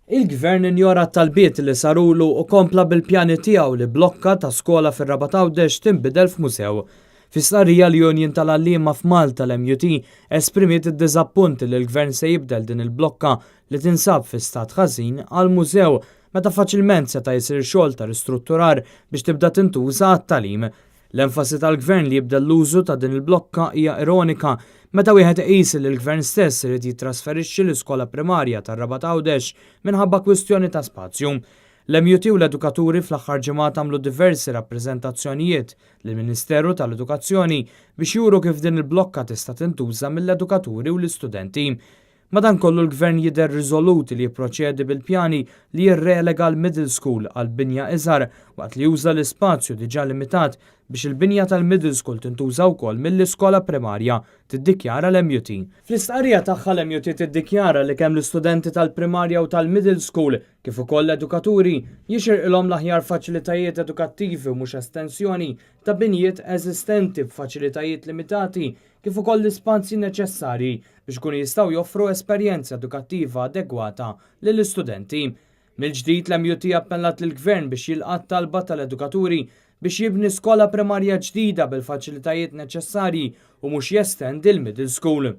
Il-Gvern injora t-talbiet li sarulu u kompla bil-pjani tiegħu li blokka ta' skola fir-Rabat Għawdex tinbidel f'mużew. Fi stqarrija l-Union tal-Għalliema f'Malta l-MUT esprimiet id-diżappunt li l-Gvern se jibdel din il-blokka li tinsab fi stat ħażin għal mużew meta faċilment seta' jsir xogħol ta' ristrutturar biex tibda tintuża għat-tagħlim. L-enfasi tal-Gvern li jibdel l-użu ta' din il-blokka hija ironika meta wieħed iqis li l-Gvern stess irid jittrasferixxi l-iskola primarja tar-Rabat Għawdex minħabba kwistjoni ta' spazju. L-MUT u l-edukaturi fl-aħħar ġimgħat għamlu diversi rappreżentazzjonijiet lill-Ministeru tal-Edukazzjoni biex juru kif din il-blokka tista' tintuża mill-edukaturi u l-istudenti. Madankollu l-Gvern jidher riżolut li jipproċedi bil-pjani li jirrelega l-Middle School għal binja iżgħar waqt li juża l-ispazju diġà limitat biex il-binja tal-Middle School tintuża wkoll mill-iskola primarja, tiddikjara l-MUT. Fl-istqarrija tagħha l-MUT tiddikjara li kemm l-istudenti tal-primarja u tal-Middle School kif ukoll l-edukaturi jixirqilhom l-aħjar faċilitajiet edukattivi u mhux estensjoni ta' binjiet eżistenti b'faċilitajiet limitati kif ukoll l-ispazji neċessarji biex ikunu jistgħu joffru esperjenza edukattiva adegwata lill-istudenti. Mill-ġdid l-MUT appellat lill-Gvern biex jilqa' t-talba tal-edukaturi biex jibni skola primarja ġdida bil-faċilitajiet neċessarji u mhux jestendi l-middle school.